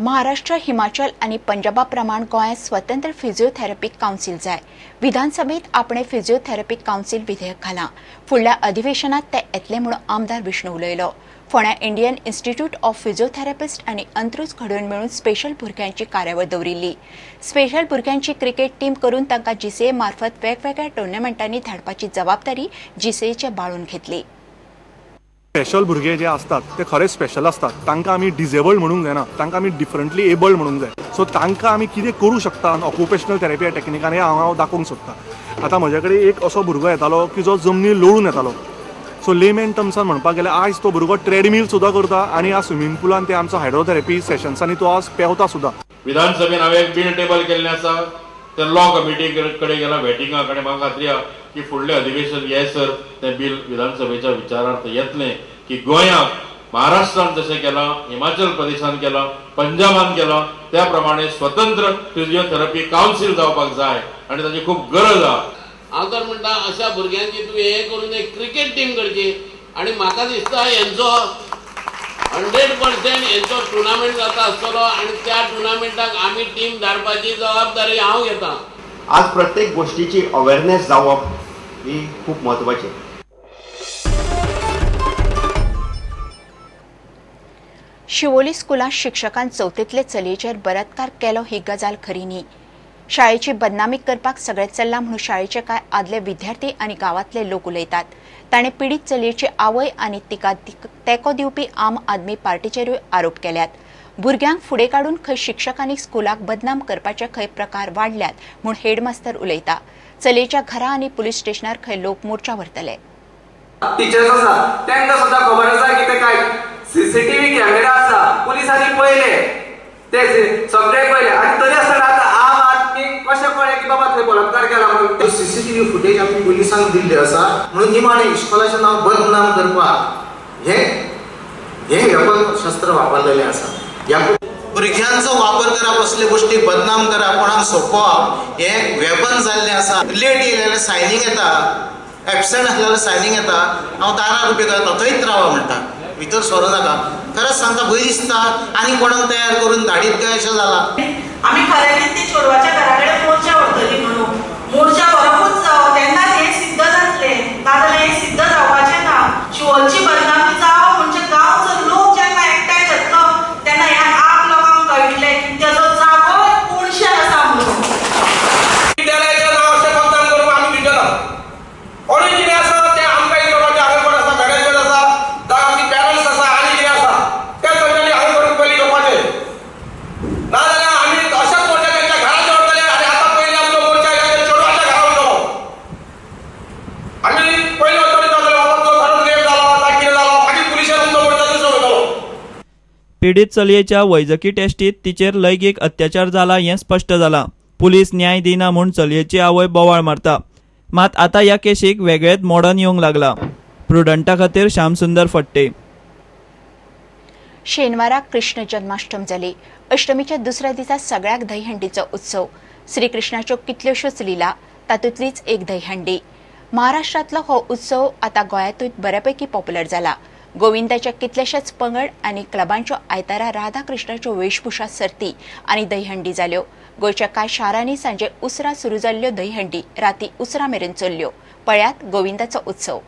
महाराष्ट्र, हिमाचल आनी पंजाबा प्रमाण गोंयांत स्वतंत्र फिजिओथेरपी कावन्सील जाय. विधानसभेत आपणे फिजिओथेरपी कावन्सील विधेयक घालां. फुडल्या अधिवेशनात ते येतले म्हणून आमदार विष्णू उलयलो. फोंड्या इंडियन इन्स्टिट्यूट ऑफ फिजिओथेरपिस्ट आनी अंत्रुज घडोवन मेळून स्पेशल भुरग्यांची कार्यावळ दवरिल्ली. स्पेशल भुरग्यांची क्रिकेट टीम करून तांकां जीसीए मार्फत वेगवेगळ्या टुर्नामेंटांनी धाडपाची जबाबदारी जीसीएचे बाळून घेतली. स्पेशल भुरगे जे आसतात ते खरेंच स्पेशल आसतात. तांकां आमी डिजेबल्ड म्हणूंक जायना, तांकां आमी डिफरंटली एबल्ड म्हणूंक जाय. सो तांकां आमी कितें करूं शकता ऑक्युपेशनल थेरपी ह्या टॅक्निकान, हें हांव दाखोवंक सोदतां. आतां म्हजे कडेन एक असो भुरगो येतालो की जो जमनीर लोळून येतालो. सो लेमॅन टर्म्सान म्हणपाक गेल्यार, आयज तो भुरगो ट्रेडमील सुद्दां करता आनी ह्या स्विमींग पुलान ते आमचो हायड्रोथेरपी सेशन्सांनी तो आज पेंवता सुद्दां. विधानसभेन हांवें एक बील टेबल केल्लें आसा. तें लॉ कमिटी कडेन गेलां, वेटिंगा कडेन. म्हाका खात्री आहा की फुडलें अधिवेशन येसर तें बील विधानसभेच्या विचारार्थ येतलें की गोंयाक महाराष्ट्रान जशें केलां, हिमाचल प्रदेशान केलां, पंजाबान केलां, त्या प्रमाणे स्वतंत्र फिजिओथेरपी कावन्सील जावपाक जाय आनी ताची खूब गरज आहा. हांव तर म्हणटा, अशा भुरग्यांची तुवें हें करून एक क्रिकेट टीम करची आनी म्हाका दिसता हेंचो 100% हेंचो टुर्नामेंट जाता आसतलो आनी त्या टुर्नामेंटाक आमी टीम धाडपाची जबाबदारी हांव घेता. आज प्रत्येक गोष्टीची अवेअरनेस जावप ही खूप म्हत्वाची. शिवोली स्कुलांत शिक्षकान चवथेंतले चलयेचेर बलात्कार केलो ही गजाल खरी न्ही. शाळेची बदनामी करपाक सगळें चल्लां म्हणून शाळेचे कांय आदले विद्यार्थी आनी गांवांतले लोक उलयतात. ताणें पिडीत चलयेची आवय आनी तिका तेंको दिवपी आम आदमी पार्टीचेरूय आरोप केल्यात. भुरग्यांक फुडें काडून खंय शिक्षकांनी स्कुलाक बदनाम करपाचे खंय प्रकार वाडल्यात म्हूण हेडमास्तर उलयता. चलयेच्या घरा आनी पुलीस स्टेशनार खंय लोक मोर्चा व्हरतले. टिचर्स आसा, तांकां सुद्दां खबर आसा की ते काय सीसीटीव्ही कॅमेरा आसा. पुलिसांनी पळयले, ते सगळे पळयले आनी तरी आसतना आतां आम आदमी कशें कळ्ळें की बाबा थंय बलात्कार केला म्हणून? सीसीटीव्ही फुटेज आमी पुलिसांक दिल्ली आसा म्हणून निमाणें इस्कोलाचें नांव बदनाम करपाक हे हे वेपन शस्त्र वापरलेलें आसा. ह्या भुरग्यांचो वापर करप, असले गोश्टी बदनाम करप, कोणाक सोंपोवप हें वेपन जाल्लें आसा. लेट येयलें जाल्यार सायनींग येता, एबसंट आसलें जाल्यार सायनींग येता. हांव दारार उबें करता, थंयच रावा म्हणटा, भितर सरूं नाका. खरेंच सांगता, भंय दिसता आनी कोणाक तयार करून धाडीत काय अशें जालां. आमी खऱ्यांनीच ती चेडवाच्या घरा कडेन मोर्चा व्हरतली म्हणून मोर्चा व्हरपूच जावो, तेन्नाच हें सिद्ध जातलें, नाजाल्यार हें सिद्ध जावपाचें ना. शिवोलची बदनामी जावप म्हणजे गांवचो लोक जेन्ना एकठांय जातलो तेन्ना ह्या आप लोकांक कळटलें की तेजो जागो कोणशें आसा म्हणून. विद्यालयाचें नांव अशें बदनाम करूंक आमी दिवचे ना. कोणूय कितें आसा तें आमकां एक लोकांचें हांगा आसा, मॅनेजमेंट आसा, जावं आमची पॅरंट्स आसा आनी कितें आसा त्या मनशांनी हांगा करून पयलीं घेवपाचें. नाजाल्यार आमी अशेंच मोर्चा तेंच्या घरात दवरतले आनी आतां पयलीं आमचो मोर्चा ह्या चेडवाच्या घरा वयतलो. आमी पयलीं वतले जातले, बाबा तो खरोच रेप जाला काय कितें जाला, मागीर पुलिशेन तुमचो मोर्चा दुसरो वयतलो. पिडीत चलयेच्या वैजकी टेस्टीत तिचेर लैंगीक अत्याचार जाला हें स्पश्ट जालां. पुलीस न्याय दिना म्हूण चलयेची आवय बोवाळ मारता. मात आतां ह्या केशीक वेगळेच मोडण येवंक लागलां. प्रुडंटा खातीर श्यामसुंदर फट्टे. शेनवाराक कृष्ण जन्माष्टम जाली. अष्टमीच्या दुसऱ्या दिसा सगळ्याक दहीहंडीचो उत्सव. श्रीकृष्णाच्यो कितल्योश्योच लिला, तातूंतलीच एक दहीहंडी. महाराष्ट्रांतलो हो उत्सव आतां गोंयांतूय बऱ्यापैकी पॉप्युलर जाला. गोविंदाच्या कितलेशेच पंगड आनी क्लबांच्यो आयतारा राधा कृष्णाच्यो वेशभूषा सर्ती आनी दहीहंडी जाल्यो. गोंयच्या कांय शारांनी सांजे उसरां सुरू जाल्ल्यो दहीहंडी राती उसरां मेरेन चल्ल्यो. पळयात गोविंदाचो उत्सव.